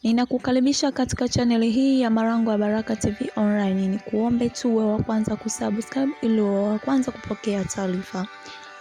Ninakukaribisha katika chaneli hii ya Malango ya Baraka TV Online. Nikuombe tu uwe wa kwanza kusubscribe ili uwe wa kwanza kupokea taarifa.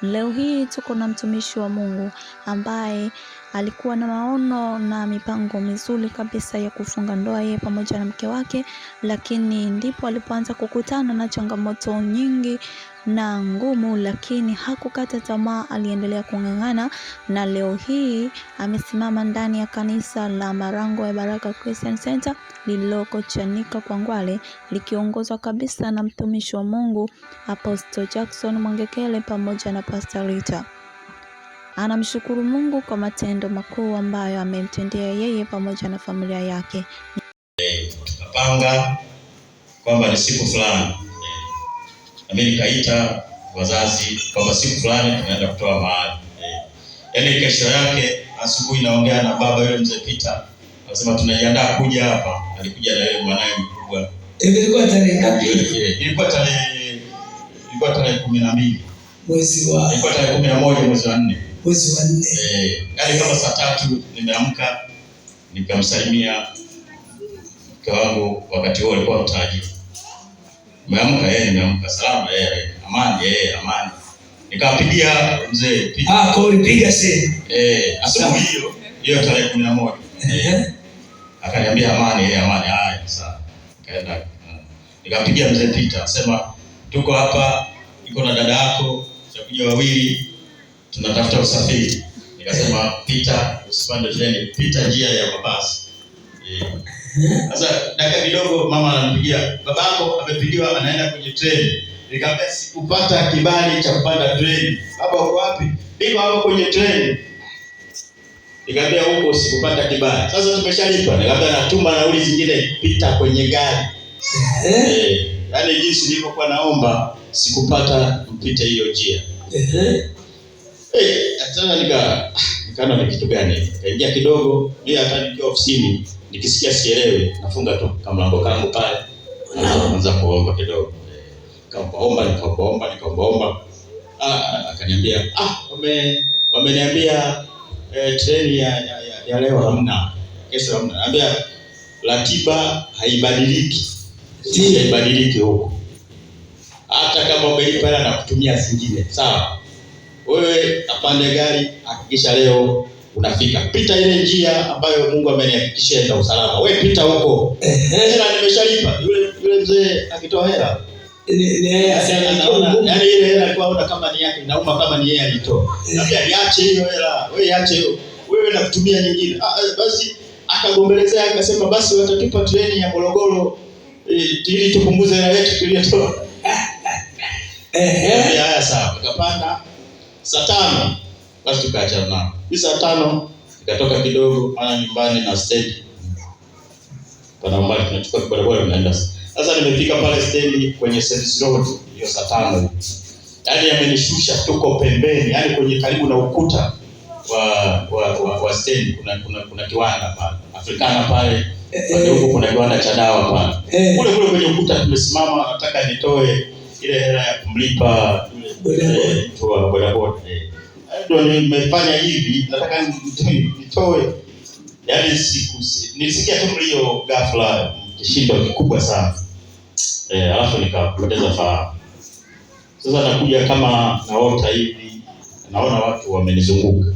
Leo hii tuko na mtumishi wa Mungu ambaye alikuwa na maono na mipango mizuri kabisa ya kufunga ndoa yeye pamoja na mke wake, lakini ndipo alipoanza kukutana na changamoto nyingi na ngumu, lakini hakukata tamaa, aliendelea kung'ang'ana na leo hii amesimama ndani ya kanisa la Marango ya Baraka Christian Center lililoko Chanika Kwangwale, likiongozwa kabisa na mtumishi wa Mungu Apostle Jackson Mwangekele pamoja na Pastor Rita. Anamshukuru Mungu kwa matendo makuu ambayo amemtendea yeye pamoja na familia yake. Tukapanga kwamba ni siku fulani, na mimi nikaita wazazi kwamba siku fulani tunaenda kutoa mahari. Yaani kesho yake asubuhi naongea na baba yule mzee Peter, anasema tunajiandaa kuja hapa. Alikuja na yule mwanaye mkubwa. Ilikuwa tarehe ngapi? Ilikuwa tarehe 12 Mwezi wa ilikuwa tarehe 11 mwezi wa 4. Mwezi wa 4. Yaani kama saa 3 nimeamka nikamsalimia mke wangu, wakati huo alikuwa mtarajiwa. Nimeamka, yeye nimeamka salama, yeye amani, yeye amani. Nikampigia mzee piga. Ah, kwa ulipiga simu. Asubuhi hiyo hiyo tarehe 11. Akaniambia amani, yeye amani. Haya sawa. Nikaenda nikampigia mzee Peter, akasema tuko hapa, niko na dada yako, tutakuja wawili, tunatafuta usafiri. Nikasema Peter, usipande treni, pita njia ya mabasi. Sasa dakika kidogo mama ananipigia, babako amepigiwa anaenda kwenye treni. Nikamwambia sikupata kibali cha kupanda treni. Baba uko wapi? Niko hapo kwenye treni. Nikamwambia huko sikupata kibali. Sasa tumeshalipa. Nikamwambia natuma nauli zingine, pita kwenye gari. Yaani jinsi nilivyokuwa naomba sikupata mpite hiyo njia. Tena nikaona ni kitu gani? Nikaingia kidogo, mimi hata nikiwa ofisini nikisikia sielewi, nafunga tu kamlango kangu pale. Naanza kuomba kidogo. Nikaomba, nikaomba, nikaomba. Akaniambia, wameniambia treni ya leo hamna. Kesho hamna. Anambia ratiba haibadiliki. Sisi haibadiliki huko. Hata kama umelipa hela na kutumia zingine. Sawa. Wewe apande gari, hakikisha leo unafika. Pita ile njia ambayo Mungu amenihakikishia ina usalama. Wewe pita huko. Hela nimeshalipa. Yule mzee akitoa hela. Ni yeye Anaona, yaani ile hela alikuwa anaona kama ni yake, inauma kama ni yeye alitoa. Naambia iache hiyo hela. Wewe iache hiyo. Wewe na kutumia nyingine. Basi akagombelezea akasema basi watatupa treni ya Morogoro ili tupunguze hela yetu tuliyotoa. Haya sawa. Nikapanda saa 5. Basi tukaachana nao. Hii saa 5 nikatoka kidogo maana nyumbani na stendi. Pana mbali tunachukua bodaboda tunaenda. Sasa nimefika pale stendi kwenye service road hiyo saa 5. Yaani amenishusha tuko pembeni, yaani kwenye karibu na ukuta wa stendi kuna kiwanda pale. Afrikana pale. Pale huko kuna kiwanda cha dawa pale. Kule kule kwenye ukuta tumesimama, nataka nitoe ile hela ya kumlipa yule mtu wa bodaboda. Ndio nimefanya hivi, nataka nitoe. Yaani nilisikia tu mlio ghafla, kishindo kikubwa sana. Alafu nikapoteza fahamu. Sasa nakuja kama naota hivi, naona watu wamenizunguka.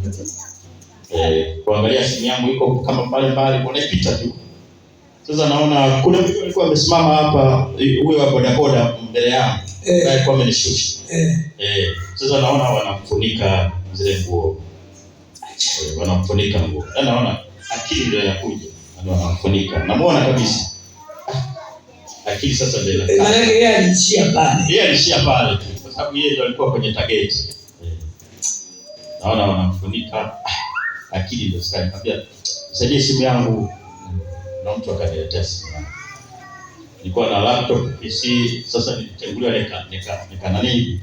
Kuangalia simu yangu iko kama mbali mbali, wanaipita tu. Sasa naona kuna mtu alikuwa amesimama hapa, huyo wa bodaboda mbele yangu. Alikuwa amenishusha. Sasa naona wanamfunika zile nguo. Wanamfunika nguo. Yaani naona akili ndio inakuja. Yaani wanamfunika. Namuona kabisa. Akili sasa ndio inakuja. Maana yake yeye aliishia pale. Yeye aliishia pale tu kwa sababu yeye ndio alikuwa kwenye target. Naona wanamfunika. Akili ndio sasa nikamwambia nisaidie simu yangu. Na mtu akaniletea simu yangu. Nilikuwa na laptop PC, sasa nilitenguliwa nika nani?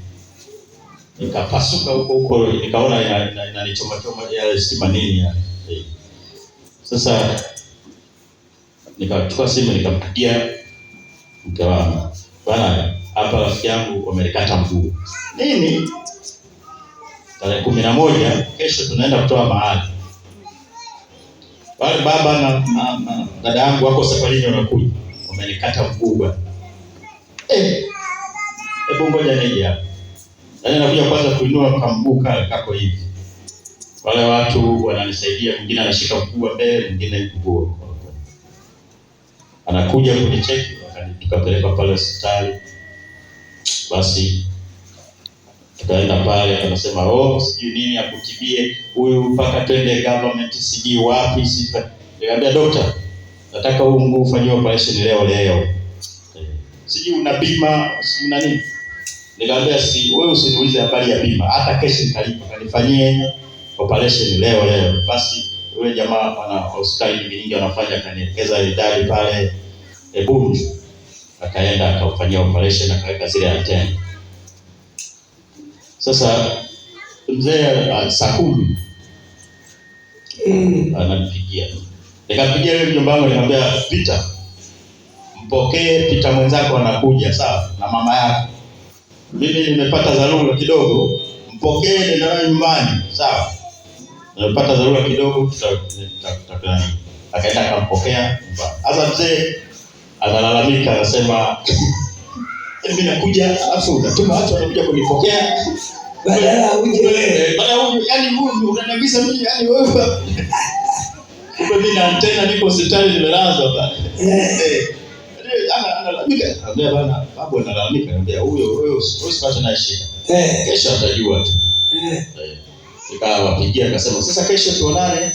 Nikapasuka huko huko, nikaona inanichoma choma ya stima nini ya. Sasa nikachukua simu nikampigia mke wangu. Bwana, hapa rafiki yangu wamelikata mguu. Nini? Tarehe 11 kesho tunaenda kutoa mahari. Wale baba na dada yangu wako safarini wanakuja. Wamenikata mguu bwana. Eh. Hebu ngoja nije hapa. Yaani nakuja kwanza kuinua kamguu kale kako hivi. Wale watu wananisaidia, mwingine anashika mguu wa mbele, mwingine mguu. Anakuja kunicheki, tukapelekwa pale hospitali. Basi tukaenda pale, akasema oh, sijui nini akutibie huyu mpaka twende government sijui wapi sijui. Nikamwambia doctor, nataka huu mguu ufanyiwe operation leo leo. Sijui una bima, sijui una nini. Nikamwambia si wewe usiniulize habari ya bima, hata kesho nitalipa, kanifanyie operation leo leo. Basi yule jamaa ana hospitali nyingi nyingi anafanya, akanielekeza idadi pale Bunju, akaenda akaufanyia operation, akaweka zile antena. Sasa mzee saa 10 ananipigia. Nikampigia yule mjomba wangu nikamwambia, Peter, mpokee Peter mwenzako anakuja, sawa, na mama yako. Mimi nimepata dharura kidogo, mpokee nenda naye nyumbani, sawa. Nimepata dharura kidogo, tutakutana. Akaenda akampokea nyumbani. Sasa mzee analalamika, anasema mimi nakuja alafu unatuma watu wanakuja kunipokea. Badala uje wewe. Badala uje, yani wewe unaniagiza mimi, yani wewe. Kumbe mimi na antena niko hospitali nimelazwa pale. Analalamika. Anambia bana, babu analalamika, anambia huyo wewe usipate naye shida. Kesho atajua tu. Nikawapigia akasema sasa kesho tuonane.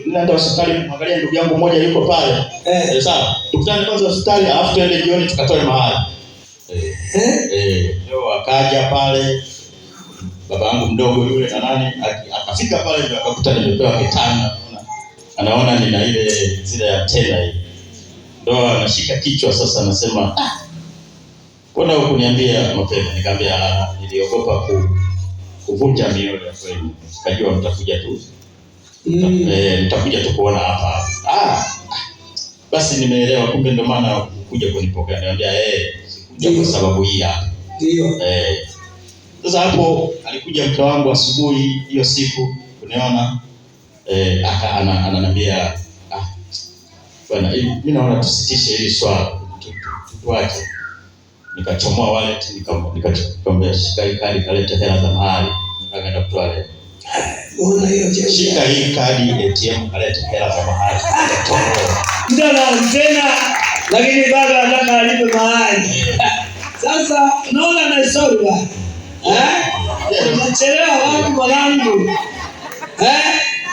Nenda hospitali kumwangalia ndugu yangu mmoja yuko pale. Sawa. Tukutane kwanza hospitali alafu tuende jioni tukatoe mahali. Leo akaja pale baba yangu mdogo yule na nani akafika pale ndio akakuta nimepewa kitanda. Anaona nina ile zile antena hii. Ndio anashika kichwa sasa anasema mbona hukuniambia mapema? Nikamwambia niliogopa kuvunja mioyo ya kwenu. Nikajua mtakuja tu. Mtakuja tu kuona hapa. Basi nimeelewa, kumbe ndio maana hukuja kunipokea. Nikamwambia sikuja kwa sababu hii hapa. Ndio. Sasa hapo alikuja mke wangu asubuhi hiyo siku kuniona, ananiambia bwana, mimi naona tusitishe hili swala, tuache. Nikachomoa wallet, nikamwambia shika hii kadi kalete hela za mahali. Nikaenda kutoa leo. Unaona hiyo jeuri. Shika hii kadi ATM kalete hela za mahali. Nikachomoa. Mtu ana antena lakini bado anataka alipe mahali. Sasa unaona na story bwana. Unachelewa wapi mwanangu?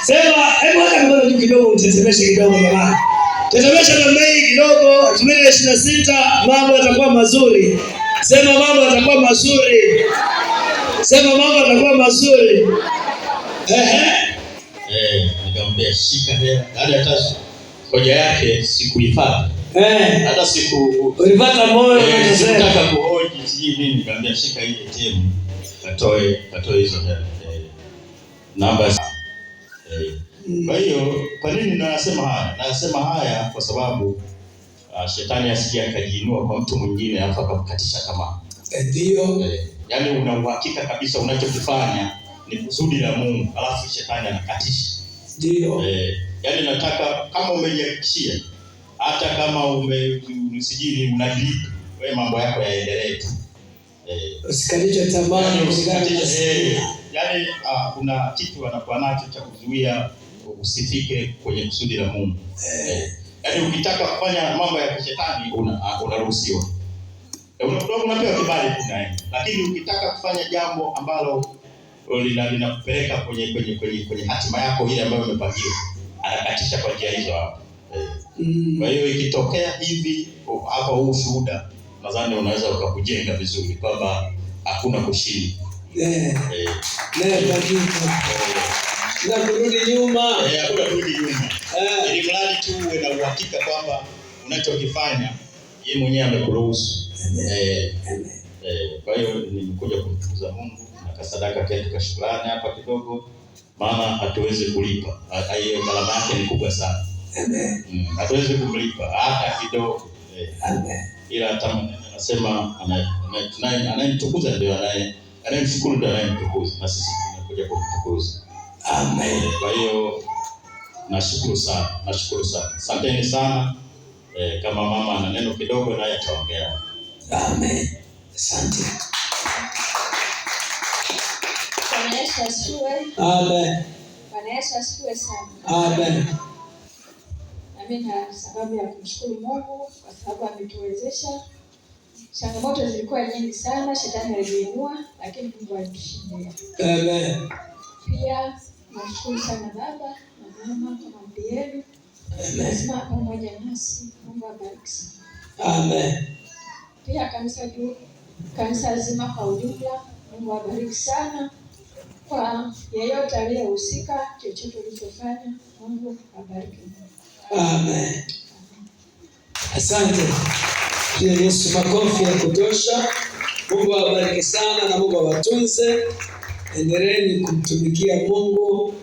Sema hebu hata mkono juu kidogo utetemeshe kidogo jamani. Tetemesha namna hii kidogo, 2026 mambo yatakuwa mazuri. Sema mambo yatakuwa mazuri. Sema mambo yatakuwa mazuri. Nikamwambia shika hela. Hata hoja yake sikuifuata. Hata siku ulipata moyo unachosema. Sikutaka kuhoji sijui nini, nikamwambia shika hii ATM katoe hizo hela. Namba. Kwa hiyo kwa nini nasema haya? Nasema haya kwa sababu shetani asije akajiinua kwa mtu mwingine alafu akamkatisha tamaa. Ndio. Yaani una uhakika kabisa unachokifanya ni kusudi la Mungu, alafu shetani anakatisha. Ndio. Yaani nataka kama umejihakikishia, hata kama usijini unajilipa, wewe mambo yako yaendelee tu. Usikatishe tamaa, Yaani usikatishe. Yaani kuna kitu wanakuwa nacho cha kuzuia usifike kwenye kusudi la Mungu. Yaani ukitaka kufanya mambo ya kishetani unaruhusiwa. Unapewa kibali kuna. Lakini ukitaka kufanya jambo ambalo linakupeleka kwenye hatima yako ile ambayo umepangiwa, anakatisha kwa njia hizo hapo. Kwa hiyo ikitokea hivi hapa, huu ushuhuda nadhani unaweza ukakujenga vizuri kwamba hakuna kushinda. Na kurudi nyuma. Hakuna kurudi nyuma. Ili mradi tu uwe na uhakika kwamba unachokifanya yeye mwenyewe amekuruhusu. Kwa hiyo nimekuja kumtukuza Mungu na kasadaka ketu ka shukrani hapa kidogo, maana hatuwezi kulipa. Hiyo gharama yake ni kubwa sana. Hatuwezi kumlipa hata kidogo. Ila hata maneno anasema anayemtukuza ndio anayemshukuru ndio anayemtukuza, na sisi tunakuja kumtukuza. Amen. Kwa hiyo Nashukuru sana, nashukuru sana, asanteni sana. Kama mama ana neno kidogo naye ataongea. Amen. Asante. Bwana Yesu asifiwe. Amen. Bwana Yesu asifiwe sana. Amen. Nami na sababu ya kumshukuru Mungu kwa sababu ametuwezesha. Changamoto zilikuwa nyingi sana, shetani aliziinua, lakini Mungu alitushindia. Amen. Pia nashukuru sana baba na mama kwa maombi yenu, Amen. lazima pamoja nasi. Mungu abariki sana. Amen. Pia kanisa juu, kanisa zima kwa ujumla, Mungu abariki sana kwa yeyote aliyehusika, chochote ulichofanya, Mungu abariki. Amen. Asante. Pia Yesu makofi ya kutosha. Mungu awabariki sana na Mungu awatunze. Endeleeni kumtumikia Mungu